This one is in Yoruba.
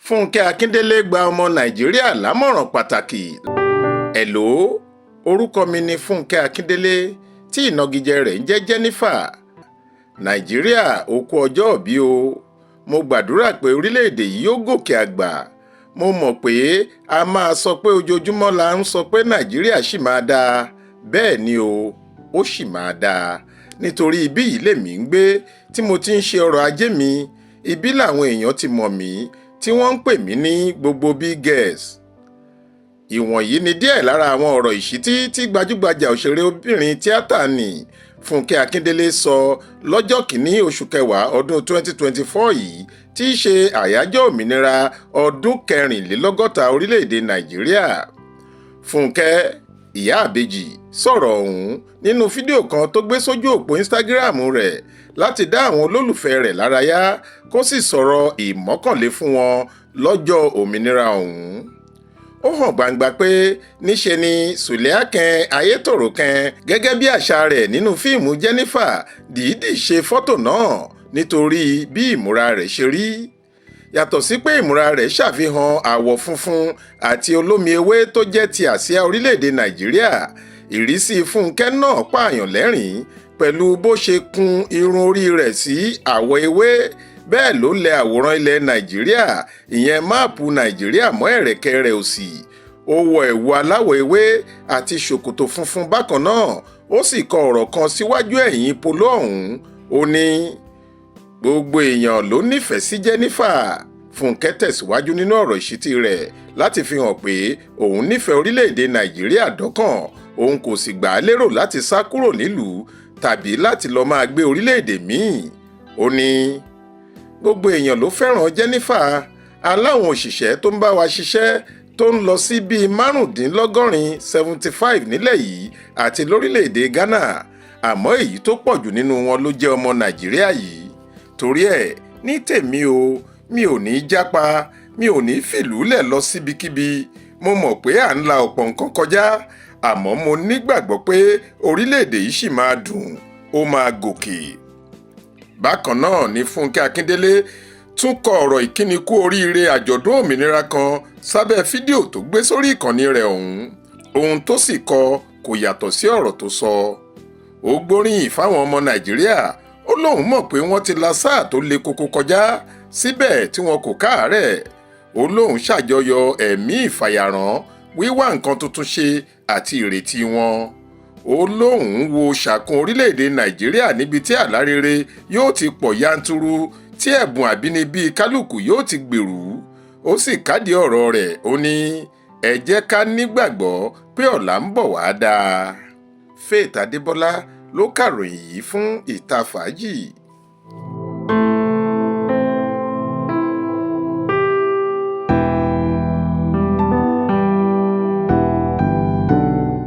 Fúnkẹ́ Akíndélé gba ọmọ Nàìjíríà lámọ̀ràn pàtàkì. Hello, orúkọ mi ni Fúnkẹ́ Akíndélé, tí ìnagijẹ rẹ̀ ń jẹ́ Jennifer. Nàìjíríà, ó kú ọjọ́ ìbí o. Mo gbàdúrà pé orílẹ̀-èdè yìí yóò gòkè àgbà. Mo mọ̀ pé a máa sọ pé ojoojúmọ́ la ń sọ pé Nàìjíríà ṣì máa dáa. Bẹ́ẹ̀ ni o, ó sì máa dáa, nítorí ibí yìí lèmi ń gbé tí mo ti ń ṣe ọrọ̀ ajé mi. Ibí làwọn èèyàn ti mọ̀ mí, tí wọ́n ń pè mí ní gbogbo big girls. Ìwọ̀nyí ni díẹ̀ lára àwọn ọ̀rọ̀ ìṣítí tí gbajúgbajà òṣèré obìnrin tíátà ní Fúnkẹ́ Akíndélé sọ lọ́jọ́ kìíní oṣù kẹwàá ọdún 2024 yìí, tí í ṣe àyájọ́ òmìnira ọdún 64 orílẹ̀-èdè Nàìjíríà. Fúnkẹ́ Ìyá Àbèjì sọ̀rọ̀ ọ̀hún nínú fídíò kan tó gbé sójú òpó Instagram rẹ̀ láti dá àwọn olólùfẹ́ rẹ̀ lárayá, kó sì sọ̀rọ̀ ìmọ́kànlé fún wọn lọ́jọ́ òmìnira ọ̀hún. Ó hàn gbangba pé níṣe ni Sùlẹ́àkẹ́n Ayétòrò kan, gẹ́gẹ́ bí àṣà rẹ̀ nínú fíìmù Jennifer, dìídì ṣe fọ́tò náà nítorí bí ìmúra rẹ̀ ṣe rí. Yàtọ̀ sí pé ìmúra rẹ̀ ṣàfihàn àwọ̀ funfun àti olómi ewé tó jẹ́ ti àsíá orílẹ̀-èdè Nàìjíríà, ìrísí Fúnkẹ́ náà pààyàn lẹ́rìn-ín pẹ̀lú bó ṣe kun irun orí rẹ̀ sí àwọ̀ ewé. Bẹ́ẹ̀ ló lẹ àwòrán ilẹ̀ Nàìjíríà, ìyẹn máàpù Nàìjíríà, mọ́ ẹ̀rẹ̀kẹ́ rẹ̀ òsì. Ó wọ ẹ̀wù aláwọ̀ ewé àti ṣòkòtò funfun bákan náà. Ó sì kọ ọ̀rọ̀ kan síwájú ẹ̀yìn polo ọ̀hún. Ó ní, "Gbogbo èèyàn ló nífẹ̀ẹ́ sí Jennifer." Fúnkẹ́ tẹ̀síwájú nínú ọ̀rọ̀ ìṣítí rẹ̀ láti fi hàn pé òun nífẹ̀ẹ́ orílẹ̀-èdè Nàìjíríà dọ́kàn, òun kò sì gbà á lérò láti sá kúrò nílùú tàbí láti lọ́ọ́ máa gbé orílẹ̀-èdè míì. Ó ní, "Gbogbo èèyàn ló fẹ́ràn Jennifer. Aláwọn òṣìṣẹ́ tó ń bá wa ṣiṣẹ́ tó ń lọ sí bíi 75, 75, nílẹ̀ yìí àti lórílẹ̀‐èdè Ghana, àmọ́ èyí tó pọ̀ jù nínú wọn ló jẹ́ ọmọ Nàìjíríà yìí. Torí ẹ̀, ní tèmi o, mi ò ní í jápa, mi ò ní í fìlú lẹ̀ lọ síbikíbi. Mo mọ̀ pé à ń la ọ̀pọ̀ nǹkan kọjá, àmọ́ mo nígbàgbọ́ pé orílẹ̀-èdè yìí ṣì máa dùn, ó máa gòkè." Bákan náà ni Fúnkẹ́ Akíndélé tún kọ ọ̀rọ̀ ìkíni kú oríire àjọ̀dún òmìnira kan sábẹ́ fídíò tó gbé sórí ìkànnì rẹ̀ ọ̀hún. Ohun tó sì kọ kò yàtọ̀ sí ọ̀rọ̀ tó sọ. Ó gbóríyìn fáwọn ọmọ Nàìjíríà. Ó lóun mọ̀ pé wọ́n ti la sáà tó le koko kọjá, síbẹ̀ tí wọn kò káàárẹ̀. Ó lóun ṣàjọyọ̀ ẹ̀mí ìfàyàrán, wíwá nǹkan tuntun ṣe àti ìrètí wọn. Ó lóun wo ṣàkún orílẹ̀-èdè Nàìjíríà níbi tí àlá rere yóò ti pọ̀ yanturu, tí ẹ̀bùn àbínibí kálukú yóò ti gbèrú. Ó sì kádìí ọ̀rọ̀ rẹ̀. Ó ní, "Ẹ jẹ́ ká nígbàgbọ́ pé ọ̀la ń bọ̀ wá dáa." Faith Adébọlá ló kàròyìn yìí fún Ìta Fàájì.